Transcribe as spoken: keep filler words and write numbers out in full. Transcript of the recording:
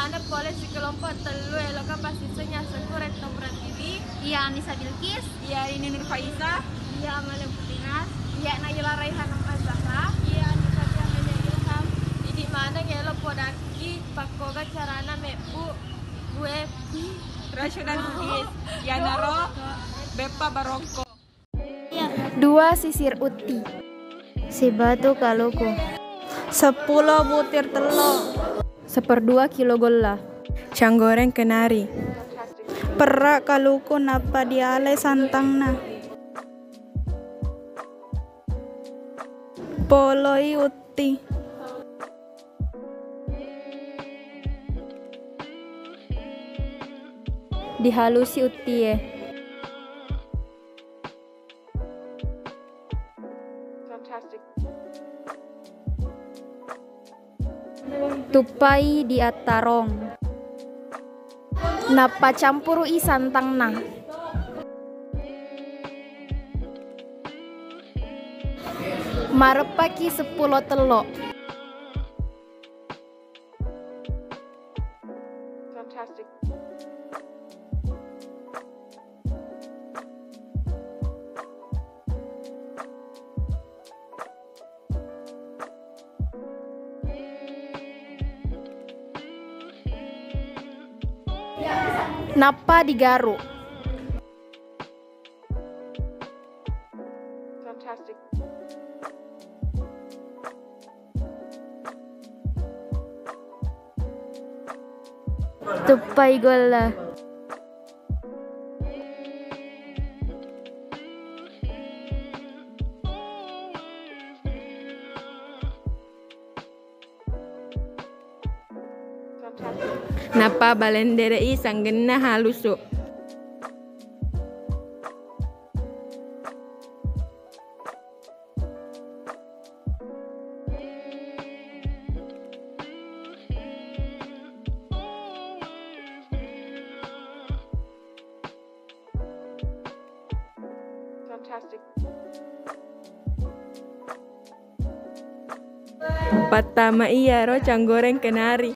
Ada pole sikelompok tellu, eloka passiseng, asengku Retno Pratiwi. Iya, Anissa Bilkis. Iya, Rini Nurfaiza. Iya, Amalia Putri Nas. Iya, Naila Raihan Azahra. Iya, Anissa Amelia Ilham. Idi maneng elo podakki pakkoga carana mebbu kue Russian cookies. Iyanaro beppa barongko. Dua sisir utti. Sibatu kaluku. Seppulo butir tello. Seperdua kilo golla. Canggoreng kenari. Perra kaluku nappa dialai santangna. Poloi utti. Dihalusi uttie. Tuppai di attarong. Nappa campuru'i santangna. Mareppaki seppulo tello. Nappa digaru. Tuppai golla. Nappa balendere'i sanggenna halusu. Pattama iyaro canggoreng kenari.